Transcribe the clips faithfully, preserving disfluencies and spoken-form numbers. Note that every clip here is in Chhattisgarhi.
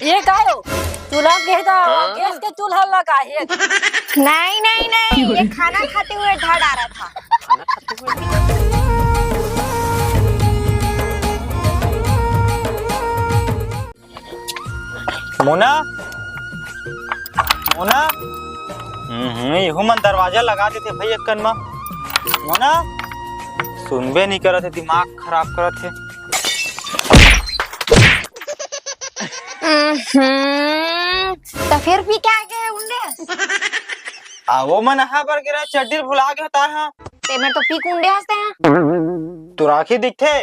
ये का हो? चूल्हा के तो गैस के चूल्हा लगा है। नहीं, नहीं, नहीं, ये खाना खाते हुए धड़ आ रहा था। मोना, मोना, हम्म, यहू मन दरवाजा लगा देथे भाई, एक कन म। मोना, सुनबे नहीं करत हे, दिमाग खराब करत हे। हम्म, त फिर पी के आगे उंडे? आ, वो मन हा बर गिरा, चड्डी भुला के होता है। ते में तो पी कुंडे हंसते हैं। तोर आँखी दिखथे?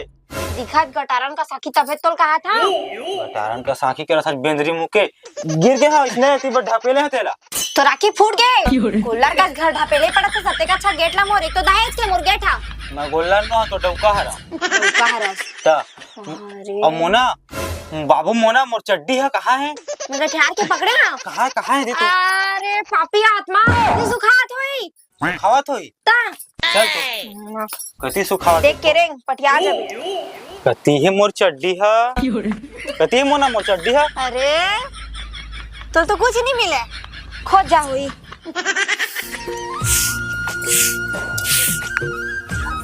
दिखत गटारन का साखी तभे तोल कहा था। गटारन का साखी के रसत बेंदरी मुँह के गिर गे हा, इसने एती बर ढपेले हा तेला। तोर आँखी फूट गे। गोल्लर का घर ढपेले पड़त हे, सत्ते का अच्छा गेट ला मोर, एक तो दहेज के मोर गेट हा। मैं गोल्लर नो, तो डौका हरा। डौका हरा। त, अरे। अब मोना, बाबू मोना, मोर चड्डी हा कहाँ हे? मैं गठियार के पकड़े हा। कहाँ, कहाँ हे दे तो? अरे पापी आत्मा, ये सुखात होई। सुखावत होई। ता। चल तो। कति सुखावत देख होई? के रेंग, पटिया जाबे। कति हे मोर चड्डी हा? कति हे मोना मोर चड्डी हा? अरे, तो, तो कुछ नहीं मिले। खोज जा होई।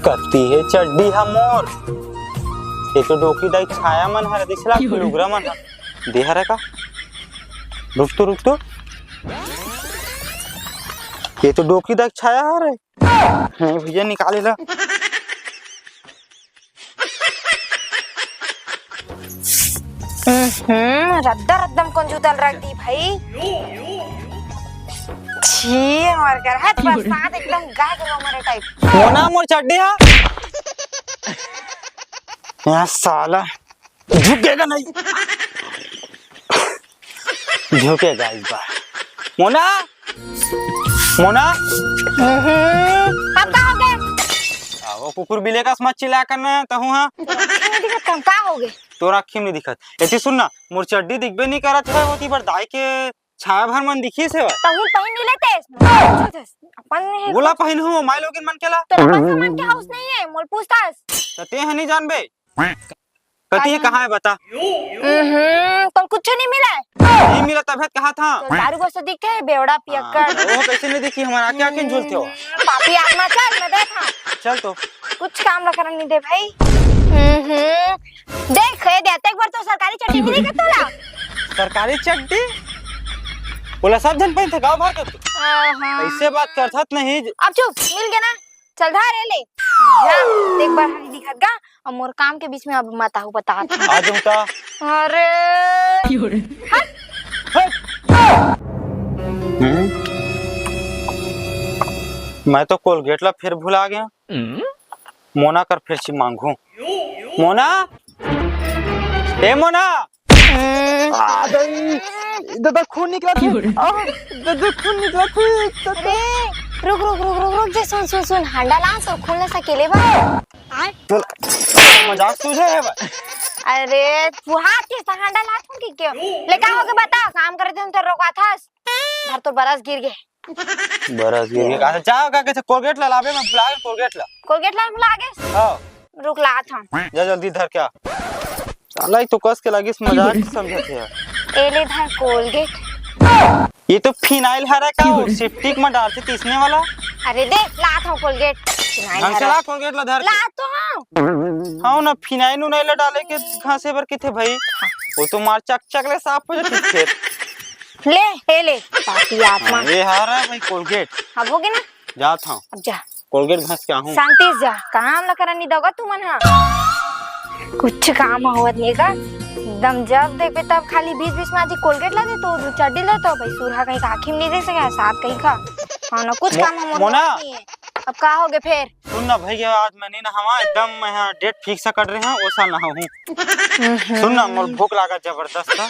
कति हे चड्डी हा मोर? ये तो डोकी दाई छाया मन हर दिखला, लुगरा मन हर। दे हरे का? रुक तो, रुक तो। ये तो डोकी दाई छाया हरे। नहीं भैया, निकाले ला। हम्म, रद्दा रद्दम कौन जूतल रख दी भाई। छी, हमार घर है बरसात एकदम गाय के लोमरे टाइप। मोना मोर चड्डी हा। यहाँ साला झुकेगा नहीं। झुकेगा इस बार। मोना, मोना। हम्म, अब का हो गया? आ, वो कुकुर बिले का मत चिल्ला करना तहूँ हा। तोर आँखी में दिखत का? का हो गया? तोर आँखी में दिखत। एती सुन ना, मोर चड्डी दिखबे नहीं करत है, ओती बर दाई के छाया भर मन दिखी से। तहूँ पहन नहीं लेते। अपन नहीं है। ओला पहन हूँ, माई लोगिन मन केला। तो अपन सामान के हाउस नहीं है, मोल पूछतास। तो ते ह नहीं जानबे। कती हे, कहाँ हे बता। हम्म, कल कुछ नहीं मिला है। नहीं मिला तभे त कहा था। तो दारू बस दिखे है, बेवड़ा पियक्कड़। हाँ, वो कैसे नहीं दिखी, हमारा आँखें आँखें झूलते हो। हम्म, पापी आत्मा, चल, मैं देख हाँ। चल तो। कुछ काम ला करन नहीं दे भाई। हम्म, देख, ये देते एक बार तो सरकारी चड्डी नहीं दिखत तोला। सरकारी चड्डी? बोला सब जन पहनते गाँव भर के तू। हाँ, हाँ। ऐसे बात करत नहीं। अब चुप, मिल गया ना। चल धर ए ले। जा, एक बार हरी दिखत गा, अब मोर काम के बीच में अब मत आहू बतात। आ जाऊं का? अरे। क्यों रे? हट। हट। हम्म? मैं तो कोलगेट ला फिर भुला गया। हम्म? मोना कर फिर से मांगू। मोना? ए मोना? हम्म। आ, दई, ददा खून निकलत हे। क्यों रे? आ, ददा खून निकलत हे। ददा। अरे, रुक, रुक, रुक, रुक, रुक, जे सुन, सुन, सुन, हांडा ला, तो खून ले सकेले बा। चल, मजाक सूझे हे बा। अरे, तू हाथ के हांडा ला, तू की क्यों? ले, का हो गया बता, काम करे थे, हम तो रोका था। घर तो बरस गिर गए। बरस गिर गए। अच्छा, जा, का कैसे कोलगेट ला लाबे, मैं भुला गया कोलगेट ला। कोलगेट ला भुला गए? हाँ। रुक लात हूँ। जा जल्दी धर के आ। साला, ई तो कस के लागिस, मजाक समझत हे यार। ए ले धर कोलगेट। ये तो फिनाइल हरा का हो, सेप्टिक में डालते तीसने वाला। अरे दे, लात हूँ कोलगेट। फिनाइल ढंग से हरा। ला कोलगेट ला धर के। लात तो हूँ। हाँ ना, फिनाइल उनाइल डाले के घासे बर किथे भाई। वो तो मार चक चक ले साफ हो जाती फिर। ले, ए ले, पापी आत्मा। हाँ, ये हरा भाई कोलगेट। अब हो गया ना? जात हूँ। अब जा। कोलगेट घस के आहूँ। शांति से जा। काम ला करन नहीं दोगा तू मन हा। कुछ काम होवत नहीं का। एकदम जब देखबे तब खाली बीच बीच में आज कोलगेट ला दे तो चड्डी ला तो भाई सुरहा कहीं का आँखी में नहीं दे सके, साथ कहीं का। हाँ ना, कुछ मो-, काम हम मोना। नहीं है। अब का हो गए फिर? सुन ना भैया, आज मैं नहीं नहावा, एकदम मैं यहाँ डेट फिक्स कर रहे हैं, वो साल नहाऊँ। हम्म। सुन ना, मोर भूख लागा जबरदस्त है,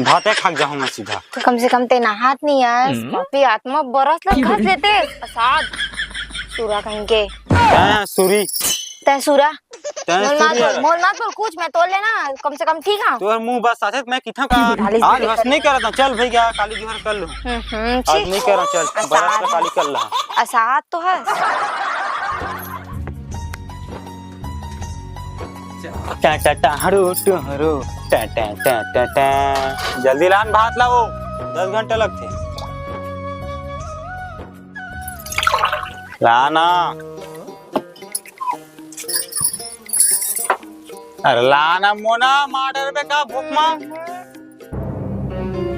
भाते खा के जाऊँ मैं सीधा। तो कम से कम ते नहात नहीं है, हम्म। पापी आत्मा बरस लग घस लेते, असाद। सुरा कहीं के। तैं सुरी। तैं सुरा। तैं मोल मत सुरी बोल, है। मोल मत बोल, कुछ मैं तोल लेना, कम से कम ठीक है। तोर मुंह बस साथे मैं किथा का खाली आज बस नहीं करता, चल भैया, काली जुहर कर लो। हम्म, हम्म, आज छी। नहीं करा, चल, असाद। बरस का काली कर ला। असाद तो है। टा टा टा हरू टू हरू। टें, टें, टें, टें, टें। जल्दी लान भात ला वो, दस घंटा लगथे। लाना। अरे लाना मोना, मार डरबे का भूख मा?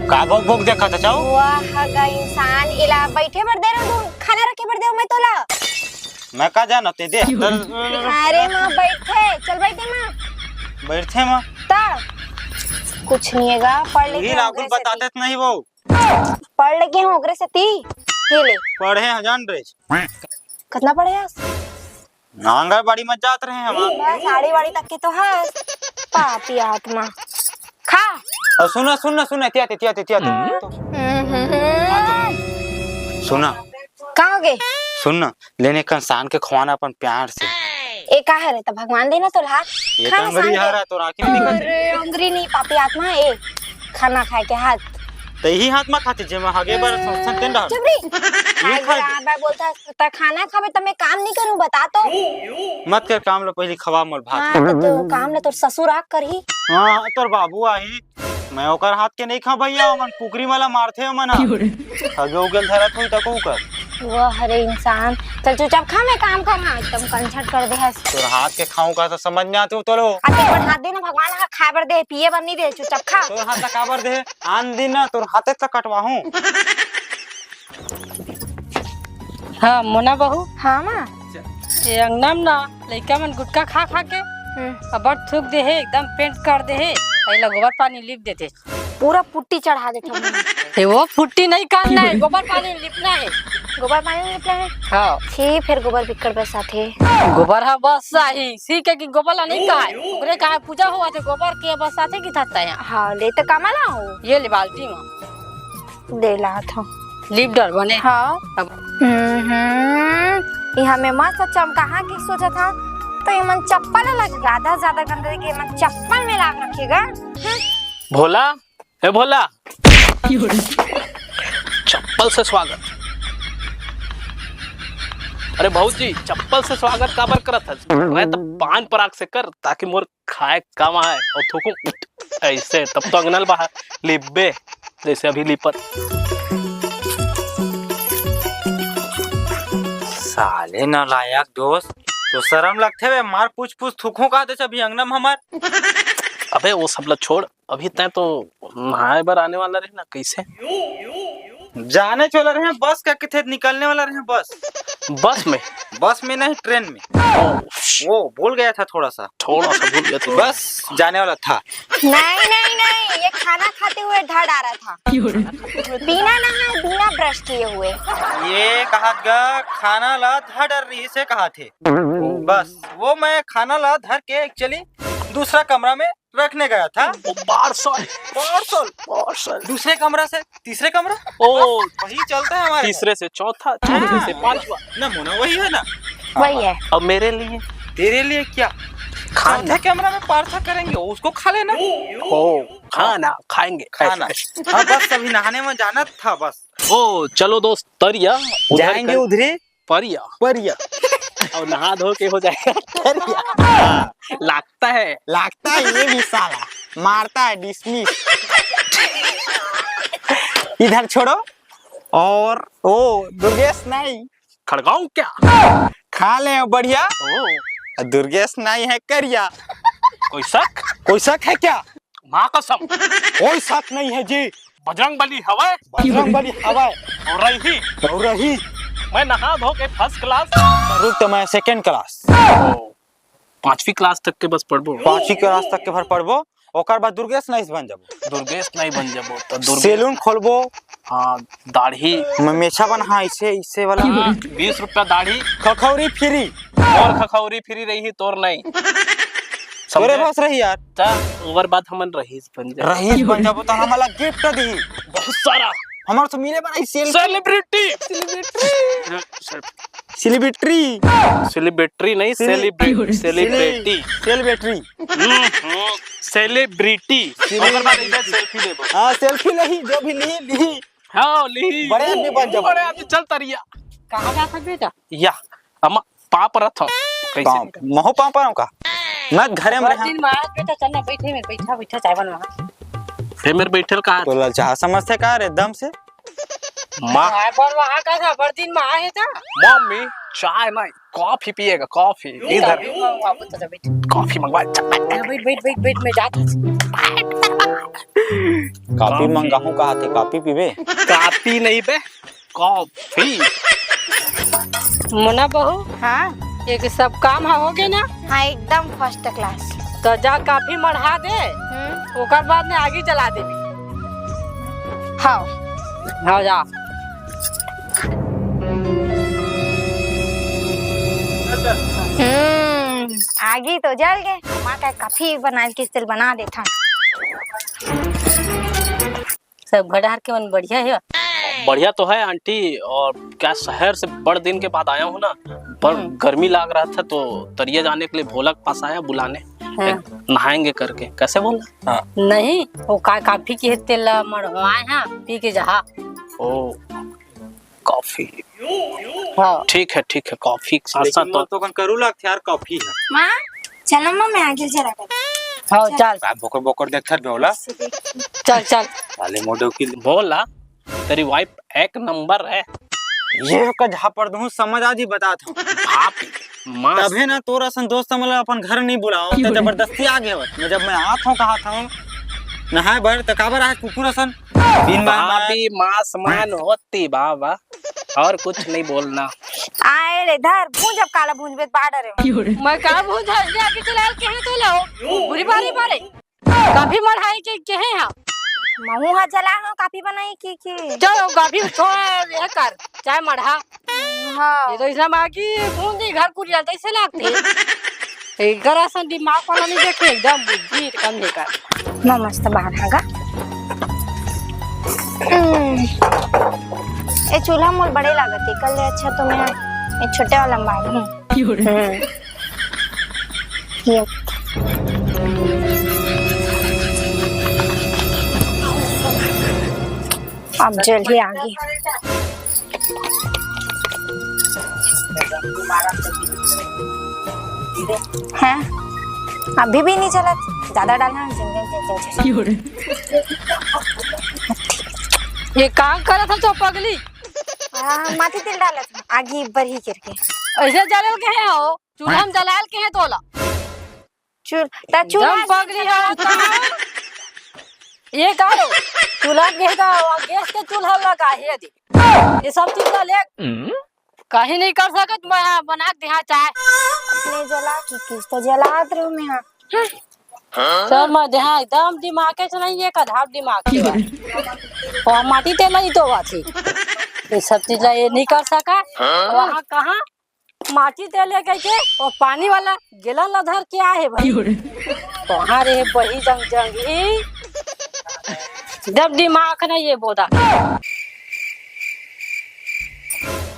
का भूख भूख देखत हस? वाह गा इंसान, एला बैठे बर दे रहे हो, खाना रखे बर दे हो मैं तोला। मैं का जाना ते दे। अरे माँ बैठे, चल बैठे माँ। बैठे माँ। ता कुछ नहीं है गा, पढ़ ले यही के लागुल ओकरे से बताते ती। नहीं वो। पढ़ ले के हूँ ओकरे से ती। ये ले। पढ़े हैं जान रे। कितना पढ़े हस? आंगनबाड़ी में जात रहे हम। बस साड़ी वाड़ी तक के तो हस। पापी आत्मा। खा। और सुना सुना सुना, तिया तिया तिया तिया। हम्म, हम्म, हम्म। सुना। का हो गे? सुन ना, लेने कंसान के खवाना अपन प्यार से। ए का हरे त भगवान देना तोला। ये खा तो ना अंगरी सान के। हरा, तोर आँखी नहीं दिखत हे। अरे अंगरी नहीं, पापी आत्मा ए। खाना खाए के हाथ। त यही हाथ मा खाती जेमा हगे बर संस्थान तेन डाल। चुप रे। ये खाए खाए के। आबा बोलता त खाना खाबे त मैं काम नहीं करूँ, बता तो। मत कर काम लो, पहली खवा मोल भात। हाँ, तो, तो काम ला तोर ससुर आ करही। हाँ, तोर बाबू आही। मैं ओकर हाथ के नहीं खा भैया, ओमन कुकरी वाला मारथे ओमन ह। क्यों रे? हगे उगल धरत होई तको कर। वाह रे इंसान, चल चुपचाप खा, मैं काम कर, हाँ, एकदम कंझट कर दे हस। तोर हाथ के खाऊं का तो समझ में आते हो तोलो। अते पर हाथ दे ना, भगवान ह खाए बर दे, पिए बर नहीं दे, चुपचाप खा। तोर हाथ ला काबर दे? आन दिन ना तोर हाथे से कटवाहूं। हाँ मोना बहू। हाँ माँ। ये अंगना में ना लइका मन गुटखा खा खा के हम्म। अबर थूक दे हे, एकदम पेंट कर दे हे। पहला गोबर पानी लिप देते। पूरा पुट्टी चढ़ा देते हैं। ए, वो पुट्टी नहीं करना है, गोबर पानी लिपना है। गोबर पानी लिपना है? हाँ। छी, फिर गोबर बिक्कड़ बरसात है। गोबर हा बरसाही, सी के कि गोबर ला नहीं कहा है। ओकरे कहा पूजा हुआ थे, गोबर के बरसात है कि था तय। हाँ, ले तो कमला हो। ये ले बाल्टी में। दे लात हो। लिप डर बने। हाँ। अब हम्म, यहाँ में मस्त चमकाहा की सोचा था, तो ये मन चप्पल अलग ज्यादा, ज्यादा गंदगी के मन चप्पल में लाग रखेगा। हम्म। भोला, ए भोला, चप्पल से स्वागत। अरे भौजी, चप्पल से स्वागत काबर करत हस? मैं तो पान पराग से कर, ताकि मोर खाए काम आए और थूकूं ऐसे, तब तो अंगनल बाहर लिब्बे, जैसे अभी लिपत। साले नालायक दोस्त, तो शर्म लगथे बे, मार पूछ पूछ थूकूं का दे अभी अंगना में हमार। अबे वो सब ला छोड़, अभी तय तो नहाए बर आने वाला रहे ना, कैसे? जाने वाला रहे, बस का किथे निकलने वाला रहे, बस। बस में? बस में नहीं, ट्रेन में। ओ, वो भूल गया था थोड़ा सा। थोड़ा सा भूल गया था। बस जाने वाला था। नहीं, नहीं, नहीं, ये खाना खाते हुए धड़ आ रहा था। क्यों रे? बिना नहाए, बिना ब्रश किए हुए। ये कहा गा खाना ला धड़ रही से कहा थे। बस वो मैं खाना ला धर के एक्चुअली दूसरा कमरा में रखने गया था। वो पार्सल। पार्सल। पार्सल। दूसरे कमरा से तीसरे कमरा। ओ। बस वही चलता है हमारे। तीसरे से चौथा, चौथे से पांचवा। ना मोना, वही है ना? वही है। अब मेरे लिए? तेरे लिए क्या? खाना। चौथे कमरा में पार्सल करेंगे, उसको खा लेना। ओ, खाना खाएंगे। खाना। हाँ, बस अभी नहाने में जाना था बस। ओ चलो दोस्त, तरिया उधर जाएंगे कर उधरे। परिया। परिया। और नहा धो के हो जाएगा। परिया। हाँ, लगता है। लगता है ये भी साला मारता है डिसमिस। इधर छोड़ो। और ओ दुर्गेश नहीं। खड़गाऊं क्या? खा ले बढ़िया। ओ। दुर्गेश नहीं है करिया। कोई शक? कोई शक है क्या? माँ कसम। कोई शक नहीं है जी। बजरंग बली हवय। बजरंग बली हवय। और रही। और रही। मैं नहा धो के फर्स्ट क्लास। रुक तो मैं सेकंड क्लास। ओ, पांचवी क्लास तक के बस पढ़बो। पांचवी क्लास तक के भर पढ़बो, ओकर बाद दुर्गेश नाइस बन जाबो। दुर्गेश नहीं बन जाबो तो दुर्गेश। सैलून खोलबो। हाँ, दाढ़ी। मैं मेछा बना, हाँ, इसे, इसे वाला। हाँ, बीस रुपया दाढ़ी। खखौरी फ्री। और खखौरी फ्री रही, तोर नहीं। तोरे समझे? बस रही यार। ता ओकर बाद हमन रहीस बन जाए। रहीस बन जाबो त हमला गिफ्ट दी। बहुत सारा। हमर से मिले बर आई सेल-, सेलिब्रिटी। सेलिब्रिटी। सेलिब्रिटी नहीं, सेलि-, सेलिब्रिटी। सेलिब्रिटी। सेलिब्रिटी। हम्म, हम्म, सेलिब्रिटी। सेलिब्रिटी। ओकर बाद इधर सेल्फी लेबो। हाँ, सेल्फी नहीं, जो भी नहीं, नहीं। हाँ, नहीं। बड़े आदमी बन जाबो। बड़े आदमी चल तरिया। कहाँ जा सकबे जा? या, हम पाँव परत हूँ। कैसे? पाँव, महू पाँव परत हूँ का? मैं घरे में बड़ रहा। दिन में आए बेटा, चल ना, बैठे में, बैठा, बैठा, चाय बनवा। फेर मेर बैठल का? तोला चाह समझथे का रे, दम से? माँ। चाय बनवा का था, बड़ दिन में आए था। मम्मी, चाय नहीं, कॉफी पिएगा, कॉफी। इधर। कॉफी मंगवा, बैठ, बैठ, बैठ, बैठ, मैं जाता। कॉफी मंगाहूँ कहा थे, कॉफी पीबे? कॉफी नहीं बे, कॉफी। मोना बहू, हाँ। ये सब काम ह होगे ना? हाँ, एकदम फर्स्ट क्लास। तो जा कॉफी मढ़ा दे, हम्म। ओकर बाद में आगी जला देबी। हाँ। हाँ, जा। हम्म, आगी तो जल गे। माँ का कॉफी बना के चल बना देथन। सब घर डहर के मन बढ़िया हे? बढ़िया तो है आंटी, और क्या, शहर से बड़ दिन के बाद आया हूँ ना, पर हम्म। गर्मी लाग रहा था तो तरिया जाने के लिए भोला के पास आया बुलाने। हाँ। एक नहाएंगे करके, कैसे बोला? हाँ। नहीं, वो का, कॉफी के तेल ला मड़वाए हैं, पी के जहा। ओ, कॉफी। हाँ। ठीक है, ठीक है, कॉफी के साथ लेकिन साथ तो मोर तो कन करू लागथे यार, कॉफी है। माँ, चलो माँ, मैं आगे चला कर। हाँ, चल। चल। का बोकर बोकर देखथर बेवला? चल, चल। साले मोडो की। बोला, तेरी वाइफ एक नंबर है। ये का झापड़ दूँ, समझ आज ही बतात हूँ। बाप, माँ। तभे ना तोर असन दोस्त मन ला अपन घर नहीं बुलाओ, तो जबरदस्ती आ गए। मैं जब मैं आत हूँ, कहा था हूँ, नहाए बर, तो काबर आए कुकुर असन? बिन बाय बाय। भाभी, माँ समान होती बाबा। और कुछ नहीं बोलना। आए रे धर, भूंज अब काला भूंज बेत बाडर है। मैं का भूंज है, ये अभी तो लाल कहे तो लो। बुरी बारी बारे। कभी मढ़ाई के, के है हाँ? महू हा जला हो, काफी बनाई की, की। चलो, काफी छोड़, ये कर, चाय मढ़ा। हाँ। ये तो इसना माँ की भूंजी घर कुरिया तैसे लागते। एकर असन दिमाग वाला नहीं देखे, एकदम बुद्धि कम है का। ना मस्त बाहर हागा। हम्म। ए चूल्हा मोर बड़े लागत है, कल ले अच्छा तो मैं ए छोटे वाला में बाढ़ हूँ। हम्म। ये। अब जल्दी आ गई। हैं? अभी भी नहीं चलत। ज्यादा डालना है, जल्दी, जल्दी, जल्दी। ये काम करत हस तो पगली। हाँ, माटी तेल डालत हूँ, आगी बरही करके। ऐसे जलल के है हो, चूल्हा में जलाल के है तोला। चूल-, ता चूल्हा एकदम पगली है, होता है। ये का लो, चूल्हा के तो गैस के चूल्हा लगा है दे। ये सब चीज का ले, कहीं नहीं कर सकत, मैं बना के देहा चाय। अपने जला की किस तो जलात रहूं मैं, हाँ। सब मैं देहा एकदम दिमाग के नहीं, ये का धाप दिमाग के बा। और माटी तेल ही तो बात है। ये सब चीज ला ये नहीं कर सका। वहाँ कहाँ माटी तेल लेके के वो पानी वाला गैलन ला धर के आए हे भाई। कहाँ रे बही जंग जंग ही। जब दिमाग ना ये बोदा।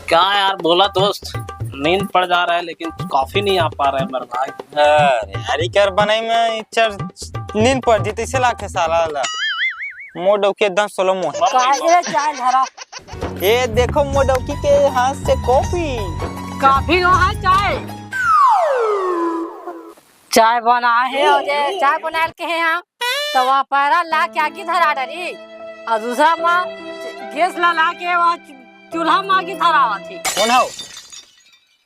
क्या यार बोला दोस्त, नींद पड़ जा रहा है लेकिन कॉफी नहीं आ पा रहा है मेरे भाई। अरे यार, इकर बनाई में इचर नींद पड़ जी तैसे लागथे साला ला। मोर डौकी एकदम स्लो मोशन। काहे चाय धरा? ए देखो मोर डौकी के हाथ से कॉफी। कॉफी नो है चाय। चाय बना है और ये चाय बनाल के है हम। तो वह पैरा ला के आगी धरा डरी। और दूसरा माँ गैस ला ला के वह चू-, चूल्हा में आगी धरावत है। कौन हो?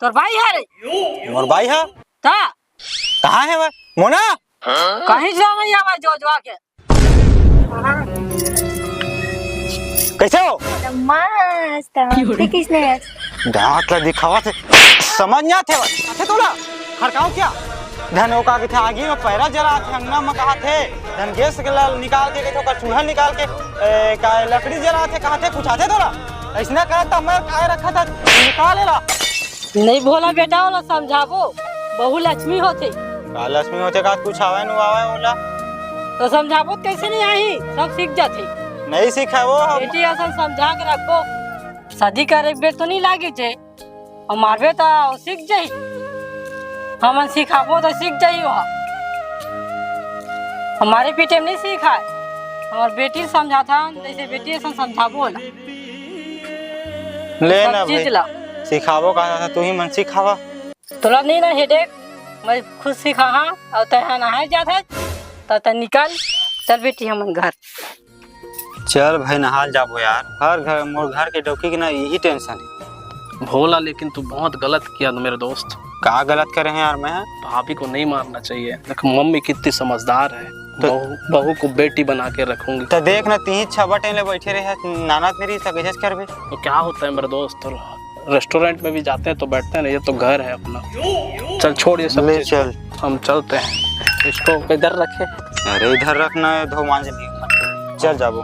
तोर भाई है रे। मोर भाई है? ता? कहाँ है वह? मोना? कहीं जो नहीं है वह जो जो के। कैसे हो? मस्त, ठीक इसने। दांत ला दिखावा थे, समझ नहीं आते भाई। आते तोला, खड़काओ क्या? धन ओका के थे आगी में पैरा जला थे, अंगना में कहा थे, धन गैस के ला निकाल के, के ओकर चूल्हा निकाल के, ए, का लकड़ी जला थे, कहा थे, कुछ आते तोला? ऐसना कहा था, मैं काय रखा था, निकाल ला। नहीं भोला बेटा वाला समझाबो, बहू लक्ष्मी होथे। का लक्ष्मी होथे का? कुछ आवे नु आवे ओला। तो समझाबो त कैसे नहीं आही? सब सीख जाथे। नहीं सीखे वो हम। बेटी असन समझा के रखबो। शादी करे के बेर तो नहीं लागे छे। और मारबे तो सीख जाही। हमन सिखाबो तो सीख जाही वो। हमारे पीछे में नहीं सीखा है। हमार बेटी समझाथन, जैसे बेटी असन समझाबो ना। ले सब ना चीज भाई। ला। सिखाबो कहा था, तू ही मन सिखावा। तोला नहीं ना हेडेक, मैं खुद सिखाहा अउ तैं नहाए जात है, त तैं निकल। चल बेटी, हमन घर। चल भाई, नहाल जाबो यार। हर घर, मोर घर के डौकी के ना यही टेंशन है। भोला, लेकिन तू बहुत गलत किया मेरे दोस्त। का गलत करे हैं यार मैं? भाभी को नहीं मारना चाहिए। देख, मम्मी कितनी समझदार है, तो बहू, बहू को बेटी बना के रखूंगी। तो देख ना, तीन छबा टाइम ले बैठे रहे, नानत नहीं रही, कैसे करबे? तो क्या होता है मेरे दोस्त, रेस्टोरेंट में भी जाते हैं तो बैठते हैं ना, ये तो घर है अपना। चल, छोड़ ये सब ले चीज। चल। हम चलते हैं, इसको इधर रखे। अरे, इधर रखना है, धो मांज नहीं। चल जाबो।